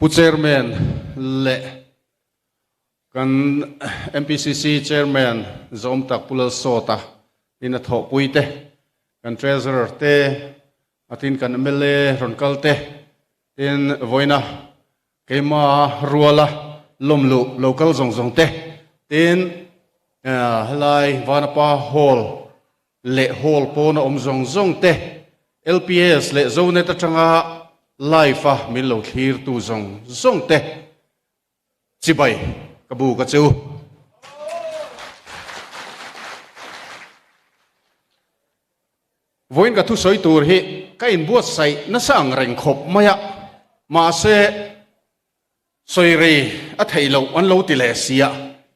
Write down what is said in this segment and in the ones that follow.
Pu Chairman leh kan MPCC Chairman Zawmtak Pu Lalsawta in a thawhpui te, kan Treasurer te, a tin kan mla rawn kal te, tin vawiina keima ruala lawmluh lo kal zawng zawng te, tin helai Vanapa Hall leh Hall pawna awm zawng zawng te, LPS leh Zonet atanga live a min lo thlirtu zawng zawng te, Chibai ka bu ka chu. Vawiin ka thusawi tur hi ka inbuatsaih nasa ang reng khawp mai a, mahse sawi rei a theih loh an lo ti leh si a,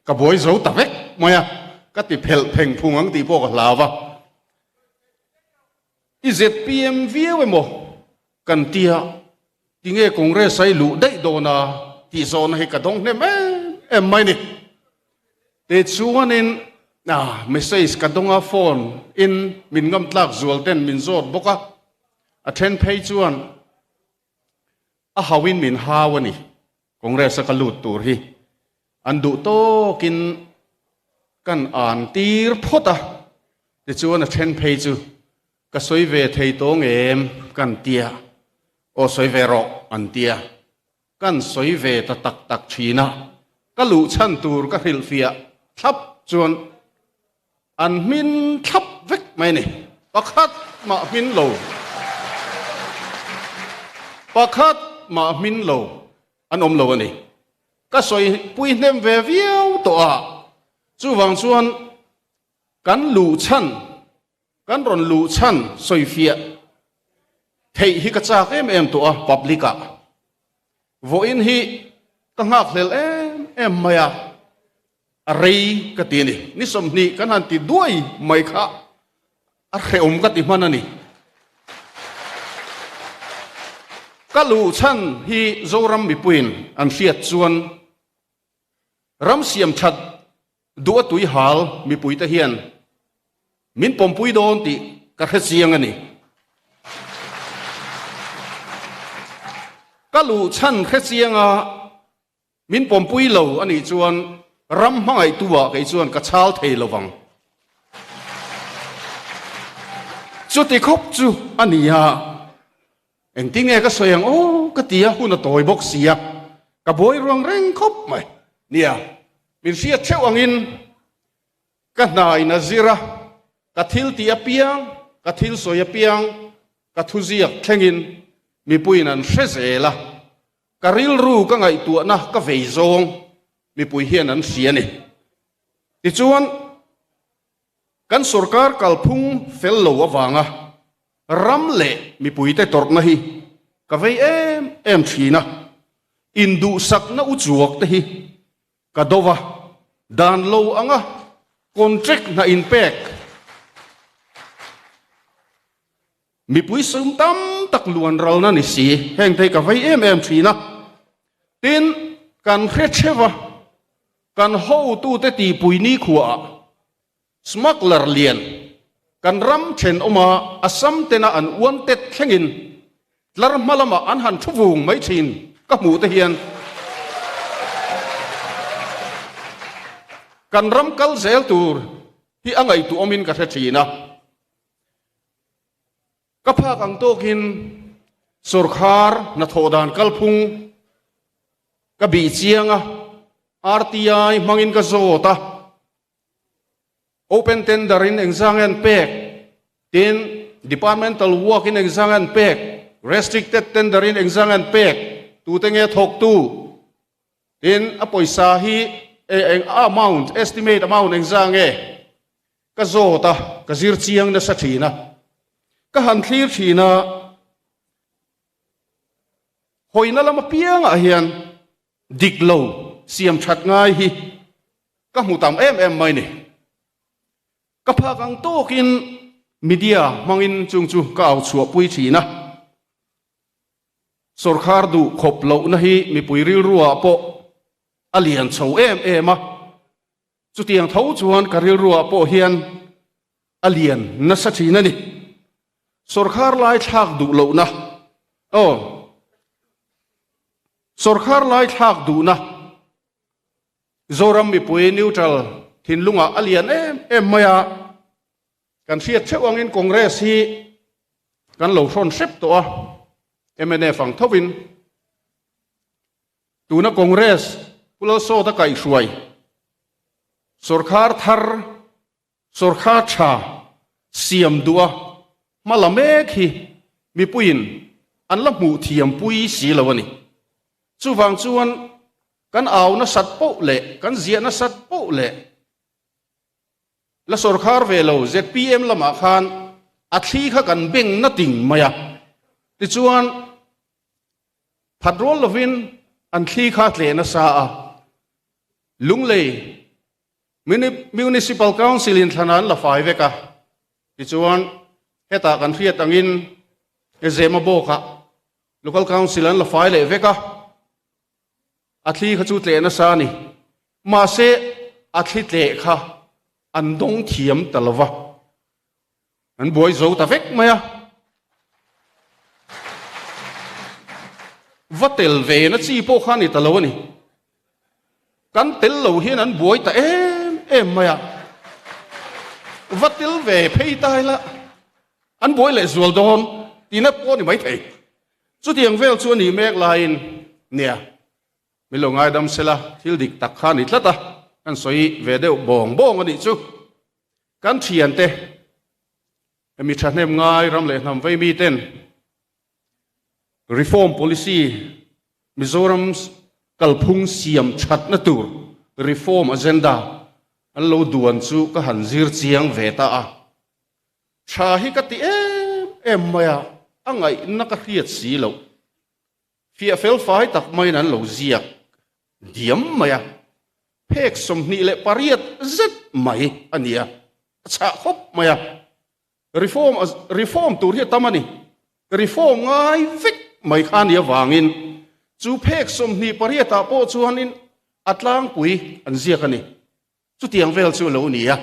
ka buai zo ta vek mai a, ka ti phelh pheng phung ang tih pawh ka hlau a. I zpm viau emaw kan tia tinge Congress a i luh daih dawn a tih zawhna hi ka dawng hnem em em mai ni. Tichuanin message ka dawng a phone in min ngam tlak zual ten min zawt bawk a, a then phei chuan a hauin min hau a ni Congress a ka lut tur hi an duh tawkin kan an tir phawt a, tichuan a then phei chu Ka sawi ve thei tawng em? Kan tia. Aw sawi ve rawh an tia. Kan sawi ve ta tak tak thin a, ka luh chhan tur ka hrilhfiah thlap chuan an hmin thlap vek mai a ni. Pakhat mah hmin lo. Pakhat mah hmin lo an awm lo a ni. Ka sawi pui hnem ve viau tawh a, chuvang chuan kan luh chhan Kan rawn luh chhan sawifiah theih hi ka chak em em tawh a public ah. Vawiin hi ka nghakhlel em em mai a, a rei ka ti a ni. Ni 20 kan han ti duai mai kha a hrehawm ka ti hman a ni. Ka luh chhan hi Zoram mipuiin an hriat chuan ram siam that Duh a tui hal mipuite hian min pawmpui dawn tih ka hre chiang a ni. Ka luh chhan hre chianga min pawmpui lo a nih chuan ram hmangaihtu ah kei chuan ka chhal thei lo vang. Chuti khawp chu a ni a, engtin nge ka sawi ang aw ka ti a, hun a tawi bawk si a, ka buai ruang reng khawp mai. Nia, min hriat theuh angin ka hna in a zir a, ka thil tih apiang, ka thil sawi apiang, ka thuziak thlengin mipuiin an hre zel a, ka rilru ka ngaihtuahna ka vei zawng mipui hian an hria a ni. Tichuan, kan sorkar kalphung fel lo avanga Ram leh mipuite tawrhna hi ka vei em em thin a, induhsakna uchuak te hi ka do va, dan lo anga contract hna inpek mipui sum tam tak luan ralna ni si, heng te hi ka vei em em thin a. Tin, kan hre theuh a, kan hotute tihpui nikhuaah Smuggler lian kan ram thenawma Assam tena an uan tet thlengin tlar hma lamah an han thu vung mai thin ka hmuh te hian kan ram kal zel tur hi a ngaihtuahawmin ka hre thin a. Ka phak ang tawkin sawrkhar hnathawh dan kalphung ka bih chiang a, RTI hmangin ka zawt a. Open tender in engzang nge an pek? Tin, departmental work in engzang nge an pek? Restricted tender in engzang nge an pek? Tute nge thawktu? Tin, a pawisa hi eng amount, estimate amount engzang nge? Ka zawt a, ka zir chiang nasa thin a. Ka han thlir thin a, hawina lam apiangah hian dik lo siam that ngai hi ka hmu tam em em mai ni. Ka phak ang tawkin media hmangin chung chu ka au chhuahpui thin a. Sawrkhar duh khawp lohna hi mipui rilruah pawh a lian chho em em a. Chutiang tho chuan ka rilruah pawh hian a lian nasa thin a ni. Sawrkhar lai thlak duh lohna aw. Sawrkhar lai thlak duhna Zoram mipui neutral thinlungah a lian em em mai a, kan hriat theuh angin Congress hi kan lo hrawn hrep tawh a, mnf ang thovin. Tuna Congress Pu Lalsawta kaihhruai sawrkhar thar Sawrkhar tha siam duh a hma la mek hi mipuiin an la hmuh thiam pui si lo a ni. Chuvang chuan kan au nasat poh leh kan ziah nasat poh leh la sawrkhar ve lo zpm lamah khan a thli kha kan beng na ting mai a. Tichuan phat rual lovin an thli kha tleh nasa a, Lunglei Municipal Council in thlan an la fai vek a, tichuan hetah kan hriat angin Zemabawkah Local Council an la fai leh vek a, a thli kha chu tleh nasa a ni. Mahse a thli tleh kha an dawng thiam ta lo va, an buai zo ta vek mai a. Va tel ve na chi pawh kha a ni ta lo a ni. Kan tel lo hian an buai ta em em mai a, va tel ve phei ta ila an buai leh zual dawn tihna pawh a ni maithei. Chutiang vel chu a nih mek laiin nia, min lo ngaidam sela thil dik tak kha a ni tlat a, kan sawi ve deuh bawng bawng a nih chu. Kan thiante, mi thahnem ngai ram leh hnam vei miten Reform Policy, Mizoram kalphung siam thatna tur Reform Agenda an lo duan chu ka han zir chiang ve ta a. Tha hi ka ti em em mai a, a ngaihna ka hriat si loh. Fiah fel fai tak maiin an lo ziak diam mai a, phek 28 zet mai a ni a, a chhah khawp mai a. Reform reform tur hi a tam a ni. Reform ngai vek mai kha a nih avangin chu phek 28 ah pawh chuanin a tlangpui an ziak a ni. Chutiang vel chu a lo ni a.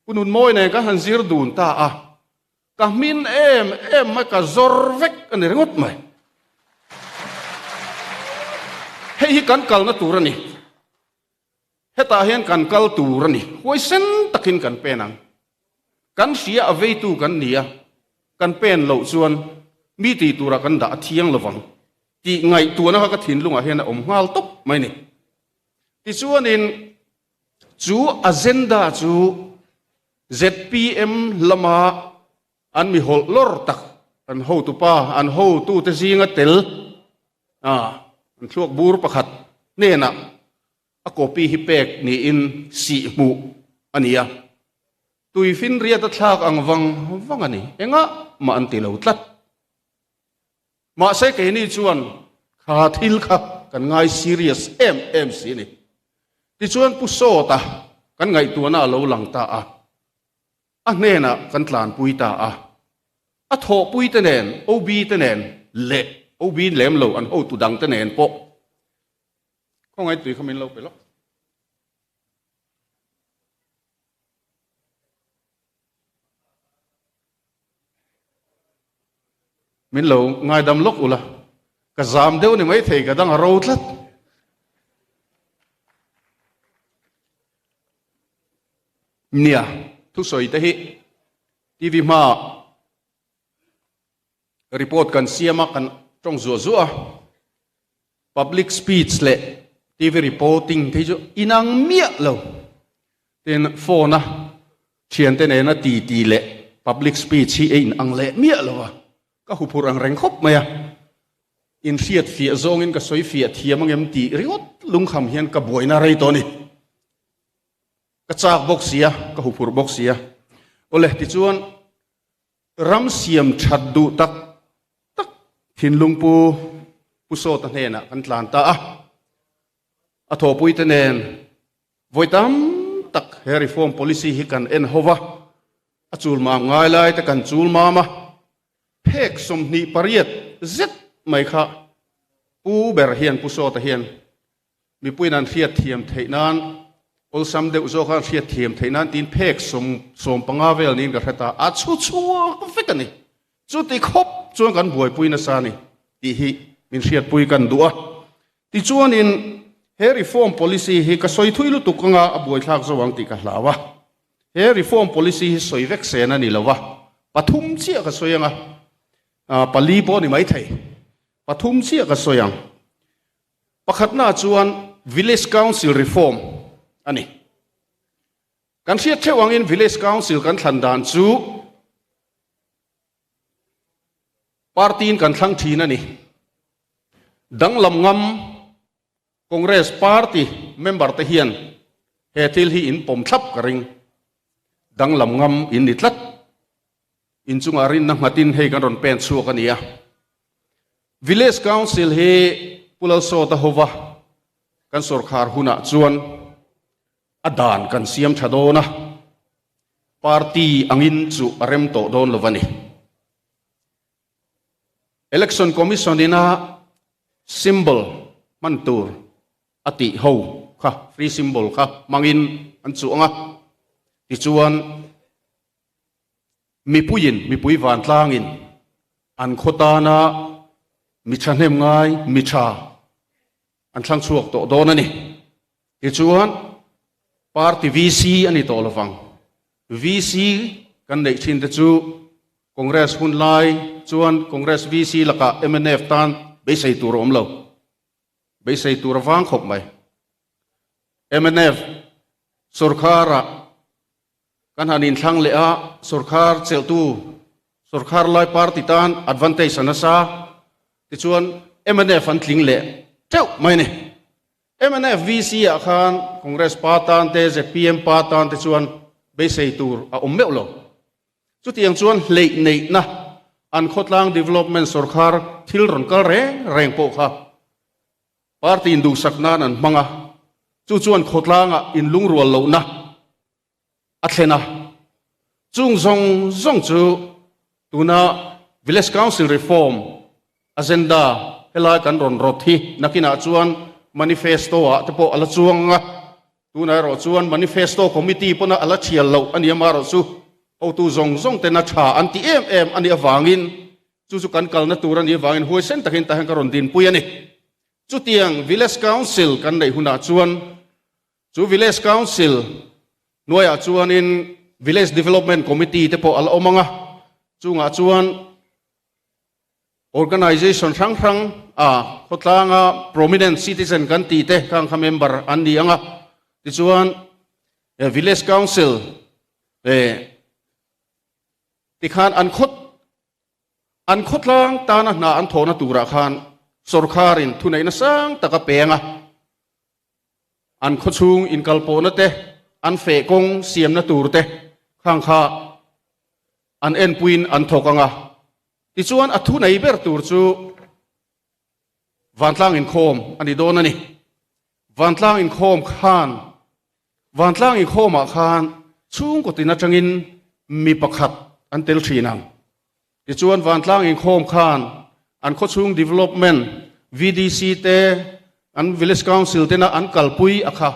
Pu Nunmawi nen kan han zir dun ta a, ka hmin em em mai, ka zawr vek a ni ringawt mai. Hei hi kan kalna tur a ni. Hetah hian kan kal tur a ni. Huaisen takin kan pen ang. Kan hria a veitu kan ni a, kan pen loh chuan mi tih turah kan dah a thiang lovang tih ngaihtuahna kha ka thinlungah hian a awm nghal tawp mai ni. Tichuanin chu agenda chu zpm lama an mi hawlh lawr tak an hotupa, an hotute zinga tel an thluak bur pakhat hnenah a copy hi pek niin sih hmuh a ni a, tuifinriat a thlak ang vang vang a ni, engah mah an ti lo tlat. Mahse keini chuan kha thil kha kan ngai serious em em si a ni. Tichuan Pu Sawta kan ngaihtuahna a lo lang ta a, a hnenah kan tlanpui ta a, a thawhpui te nen, OB te nen leh OB lem lo an hotu dang te nen pawh Khawngaih tui kha min lo pe lawk. Min lo ngaidam lawk ula, ka zam deuh ni maithei ka dang a ro tlat. Nia, thusawi te hi TV hmaah Report kan siam a, kan tawng zuah zuah a, public speech leh TV reporting te hi chu inang miah lo. Tin, phone a thiante nena ti ti leh public speech hi a inang leh miah lo a, ka huphurh ang reng khawp mai a. Inhriat fiah zawngin ka sawi fiah thiam angem tih ringawt lungkham hian ka buaina rei tawh a ni. Ka chak bawk si a, ka huphurh bawk si a. Awle, tichuan Ram siam that duh tak tak thinlung pu Pu Sawta hnenah kan tlan ta a, a thawhpuite nen vawi tam tak he reform policy hi kan en ho va, a chul mam ngai lai te kan chul mam a, phek 28 zet mai kha Pu ber hian Pu Sawta hian Mipuiin an hriat thiam theih nan, awlsam deuh zawka an hriat thiam theih nan tiin phek 15 vel niin ka hre ta, a chhu chhuak vek a ni. Chuti khawp chuan kan buaipui nasa a ni tih hi min hriatpui kan duh a. Tichuanin he reform policy hi ka sawi thui lutuk anga a buaithlak zo ang tih ka hlau a. He reform policy hi sawi vek sen a ni lo va, pathum chiah ka sawi anga, pali pawh a ni maithei, pathum chiah ka sawi ang. Pakhatnaah chuan Village Council Reform a ni. Kan hriat theuh angin Village Council kan thlan dan chu Party-in kan thlang thin a ni. Danglam ngam Congress Party member te hian he thil hi in pawm thlap ka ring. Danglam ngam in ni tlat. In chungah rinna nghatin hei kan rawn pen chhuak a ni a. Village Council hi Pu Lalsawta hova kan sawrkhar hunah chuan a dan kan siam tha dawn a, party angin chu a rem tawh dawn lo a ni. Election Commission ina symbol hman tur a tih ho kha, free symbol kha hmangin an chuang a, tichuan mipuiin, mipui vantlangin an khaw tana mi thahnem ngai, mi tha an thlang chhuak tawh dawn a ni. Tichuan, party VC a ni tawh lovang. VC kan neih thin te chu Congress hun lai chuan Congress VC lakah mnf tan beisei tur a awm lo. Beisei tur a vang khawp mai. Mnf sorkharah Kan han inthlang leh a, sawrkhar chelhtu, sawrkhar lai party tan advantage a nasa. Tichuan mnf an tling leh teuh mai a ni. Mnf VC ah khan Congress pa tan te, zpm pa tan te chuan beisei tur a awm meuh lo. Chutiang chuan hleih neihna an khawtlang development sawrkhar thil rawn kal reng reng pawh kha party induhsak nan an hmang a, chu chuan khawtlangah inlungrual lohna a thlen a, chung zawng zawng chu tuna Village Council Reform agenda helai kan rawn rawt hi nakinah chuan manifesto ah te pawh a la chuang ang a, tunah erawh chuan manifesto committee pawna a la thial loh a ni amarawh chu hotu zawng zawng tena tha an ti em em a nih avangin chu chu kan kalna tur a nih avangin huaisen takin tah hian ka rawn dinpui a ni. Chutiang Village Council kan neih hunah chuan Chu Village Council hnuaiah chuanin Village Development Committee te pawh a la awm ang a, chungah chuan organisation hrang hrang a khawtlanga prominent citizen kan tih te khang kha member an ni ang a, tichuan Village Council tikhan an khaw an khawtlang tana hna an thawhna turah khan sawrkharin thuneihna sang tak a peng a. An khawchhung inkalpawhna te, an feh kawng siamna tur te khang kha an enpuiin an thawk ang a. Tichuan a thu nei ber tur chu vantlang inkhawm a ni dawn a ni. Vantlang inkhawm khan, vantlang inkhawmah khan chhungkaw tin atangin mi pakhat an tel thin ang. Tichuan vantlang inkhawm khan an khawchhung development, VDC te, an Village Council tena an kalpui a kha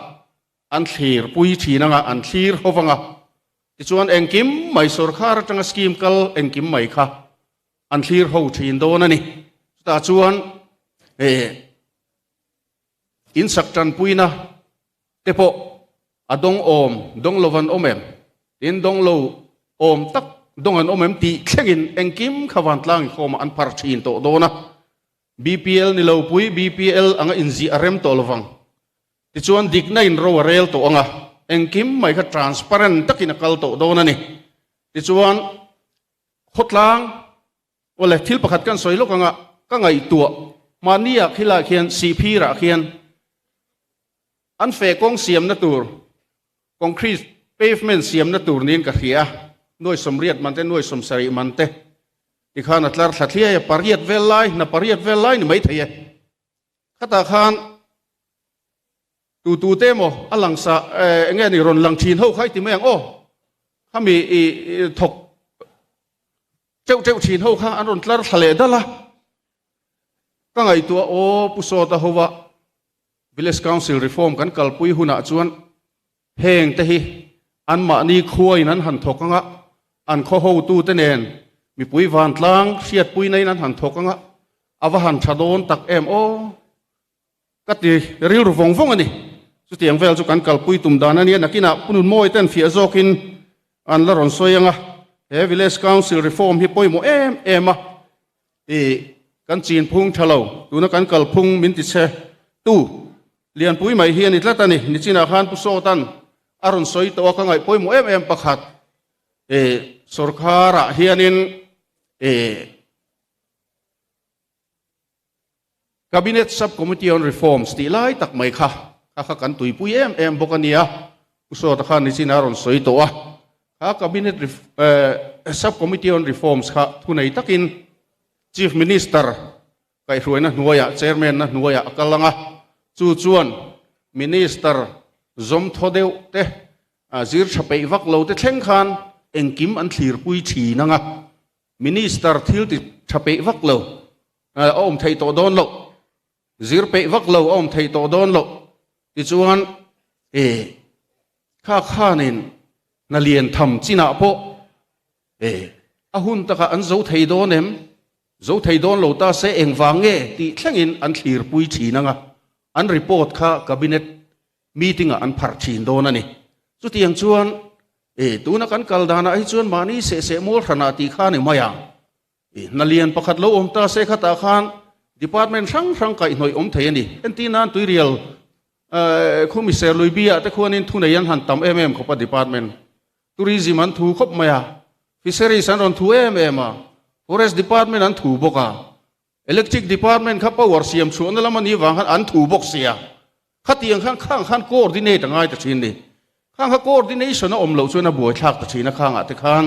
an thlir pui thin anga, an thlir ho vang a. Tichuan engkim mai sorkar atanga scheme kal engkim mai kha an thlir ho thin dawn a ni. Chutah chuan insak tanpuina te pawh a dawng awm, dawng lo an awm em? Tin, dawng lo awm tak dawng an awm em tih thlengin engkim kha vantlang inkhawmah an phar thin tawh dawn a. BPL ni lo pui, BPL anga inziah a rem tawh lovang. Tichuan dikna in ro a rel tawh ang a, engkim mai kha transparent takin a kal tawh dawn a ni. Tichuan khawtlang Awle, thil pakhat kan sawi lawk anga ka ngaihtuah mahniah khilaiah khian Sihphirah khian an feh kawng siamna tur concrete pavement siamna tur niin ka hria a, nuai sawmriat man te, nuai sawmsarih man te tikhan a tlar thla thliai a, pariat vel lai, hna pariat vel lai ni maithei e. Khatah khan Tu tu te emaw a lang sa eng nge ni rawn lang thin ho kha i ti mai ang aw. Khami i thawk teuh teuh thin ho kha an rawn tlar thla leh dal a. Ka ngaihtuah aw Pu Sawta hova Village Council Reform kan kalpui hunah chuan heng te hi anmahni khuain an han thawk anga an khaw hotute nen mipui vantlang hriatpuina in an han thawk anga a va han tha dawn tak em aw. Ka ti rilru vawng vawng a ni. Chutiang vel chu kan kalpui tum dan a nia, nakinah Pu Nunmawi ten fiah zawkin an la rawn sawi ang a, he Village Council Reform hi pawimawh em em a, i kan chin phung tha lo, tuna kan kalphung min ti chhe tu lianpui mai hi a ni tlat a ni. Nichinah khan Pu Sawtan a rawn sawi tawh a, ka ngaih pawimawh em em pakhat, i sorkarah hianin i Cabinet Sub-Committee on Reforms tih lai tak mai kha kha kha kan tuipui em em bawk a nia, Pu Sawta khan nichin a rawn sawi tawh a. Kha Cabinet Sub-Committee on Reforms kha thunei takin Chief Minister kaihhruaina hnuaiah, Chairman-na hnuaiah a kal ang a, chu chuan Minister zawmthaw deuh te, zir tha peih vak lo te thleng khan engkim an thlirpui thin ang a. Minister thil ti tha peih vak lo a awm theih tawh dawn loh, zir peih vak lo a awm theih tawh dawn loh tichuan e kha khanin hna lian tham chinah pawh e a hun takah an zo thei dawn em, zo thei dawn lo ta se engvang nge tih thlengin an thlirpui thin ang a, an report kha cabinet meeting ah an pharh thin dawn a ni. Chutiang chuan e tuna kan kal danah hi chuan mahni seh seh mual hranah tih kha a ni mai ang. E hna lian pakhat lo awm ta se khatah khan department hrang hrang kaihhnawih awm thei a ni. Entir nan tuirial khumi Serlui biah te khuanin thunei an han tam em em khawp a department. Tourism an thu khawp mai a, Fisheries an rawn thu em em a, Forest department an thu bawk a. Electric department kha power siam chhuahna lam a nih vang khan an thu bawk sia, khatiang khan khang khan coordinate a ngai ta thin ni. Khang kha coordination a awm loh chuan a buaithlak ta thin a, khangah te khan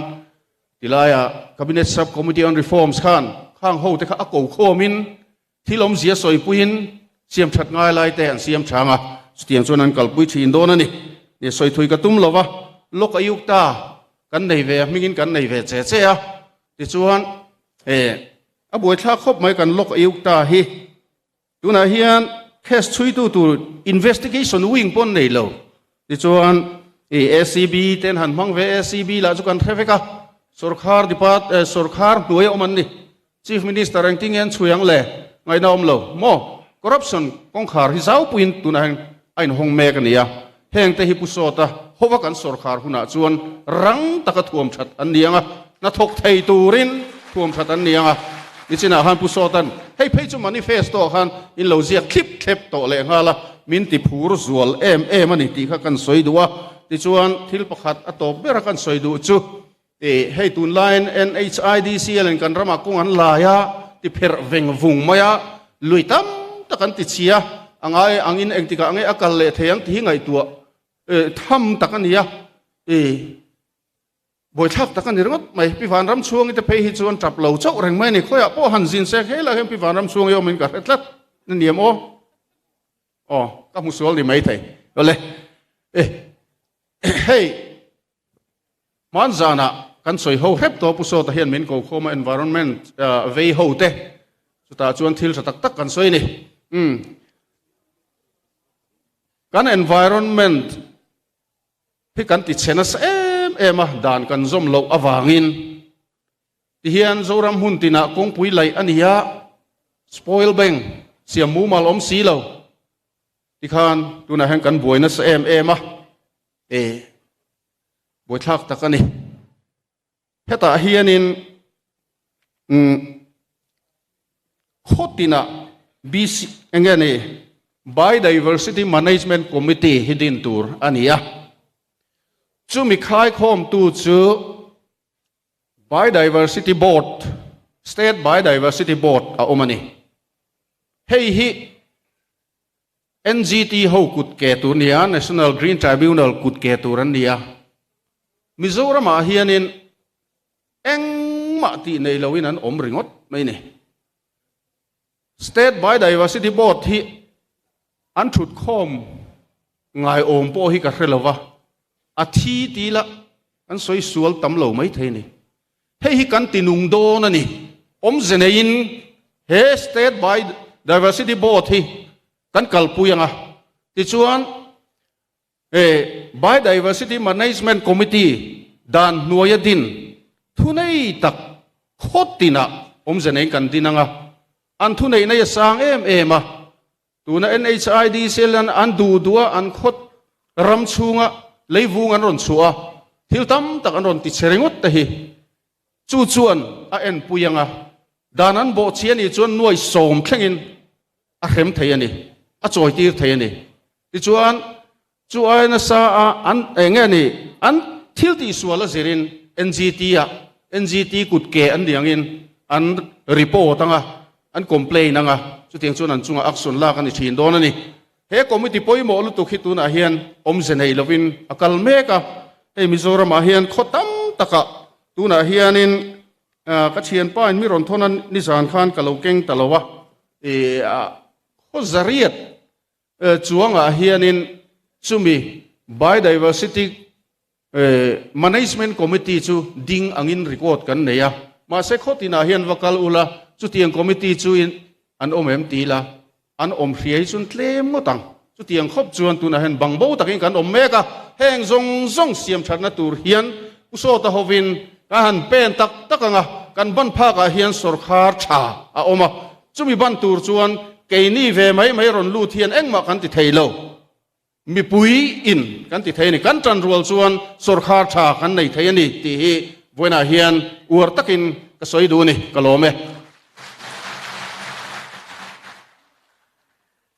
tilaia Cabinet Sub Committee on Reforms khan khang ho te kha a ko khawmin thil awmzia sawipuiin siam that ngai lai te an siam chang a, chutiang chuan an kalpui thin dawn a ni. Ni sawi thui ka tum lova, Lok Ayukta kan nei ve a, hmingin kan nei ve che che a, tichuan eh A buaithlak khawp mai kan Lok Ayukta hi. Tunah hian case chhuitu tur investigation wing pawh an nei lo. Tichuan i ACB te an han hmang ve, ACB lah chu kan hre vek a, sorkar depart eh sorkar hnuai a awm an ni. Chief Minister engtin nge an chhui ang le? Ngaihna awm lo maw? Corruption kawngkhar hi zaupuiin tunah hian a inhawng mek a ni a. Hengte hi Pu Sawta hova kan sorkar hunah chuan rang taka thuam that an ni ang a, hnathawk thei turin thuam that an ni ang a. Nichinah khan Pu Sawta'n, Hei phei chu manifesto ah khan in lo ziak thlip thlep tawh leh nghal a, min ti phur zual em em a ni tih kha kan sawi duh a. Tichuan thil pakhat a tawp bera kan sawi duh chu, Ih, hei tunlaiin NHIDCL in kan ramah kawng an lai a, ti pherh veng vung mai a, lui tam tak an ti chhia, a ngai angin engtikah nge a kal leh thei ang tih hi ngaihtuah tham tak a ni a, ih, buaithlak tak a ni ringawt mai. Pi Vanramchhuangi te phei hi chuan tap lo chauh reng mai a ni, khawiah pawh han zin se khelah hian Pi Vanramchhuangi awmin ka hre tlat a ni em aw? Aw, ka hmu sual ni maithei. Awle, eh, hei. Hman zanah kan sawi ho hrep tawh Pu Sawta hian min ko khawm a environment vei ho te chutah chuan thil tha tak tak kan sawi a ni. Umm kan environment hi kan ti chhe nasa em em a dan kan zawm loh avangin tihian Zoram hmun tinah kawngpui laih a ni a, spoil bank siam mumal awm si lo tikhan tunah hian kan buai nasa em em a. E, buaithlak tak a ni. Hetah hianin umm khaw tinah BC eng nge ni Biodiversity Management Committee hi din tur a ni a. Chumi khaikhawmtu chu Biodiversity Board, State Biodiversity Board a awm a ni. Hei hi NGT ho kut ke tur nia, National Green Tribunal kut ke tur an nia. Mizoramah hianin engmah tih nei loin an awm ringawt mai ni. State Biodiversity Board hi an thut khawm ngaiawm pawh hi ka hre lo va, a thi ti la an sawi sual tam lo mai thei ni. Hei hi kan ti nung dawn a ni. Awmze neiin he State Biodiversity Board hi kan kalpui ang a. Tichuan, he Biodiversity Management Committee dan hnuaia din thunei tak khaw tinah awmze neiin kan din ang a. An thuneihna hi a sang em em a. Tuna NHIDC hian an duh duh a, an khaw ram chhunga leivung an rawn chhuah a, thil tam tak an rawn ti che ringawt te hi chu chuan a enpui ang a, dan an bawh chi a nih chuan nuai sawm thlengin a hrem thei a ni, a chawitir thei a ni. Tichuan, chu ai nasa a an eng nge ni, an thil tihsual a zirin NGT ah NGT kut ke an ni angin an report ang a, an complain ang a, chutiang chuan an chungah action lak a ni thin dawn a ni. He committee pawimawh lutuk hi tunah hian awmze nei lovin a kal mek a, hei Mizoramah hian khaw tam takah tunah hianin ka thianpa in mi rawn thawn a nizan khan ka lo keng ta lo a, ih khaw zariat chuangah hianin chumi Biodiversity Management Committee chu ding angin record kan nei a, mahse khaw tinah hian va kal ula chutiang committee chu an awm em ti ila an awm hria hi chuan tlem ngawt ang. Chutiang khawp chuan tunah hian bang bo takin kan awm mek a, heng zawng zawng siam thatna tur hian Pu Sawta hovin kan han pen tak tak ang a, kan ban phakah hian sawrkhar tha a awm a, chumi ban tur chuan keini ve mai mai rawn lut hian engmah kan ti thei lo. Mipui in kan ti thei a ni, kan tan rual chuan sawrkhar tha kan nei thei a ni tih hi vawiinah hian uar takin ka sawi duh a ni, ka lawm e.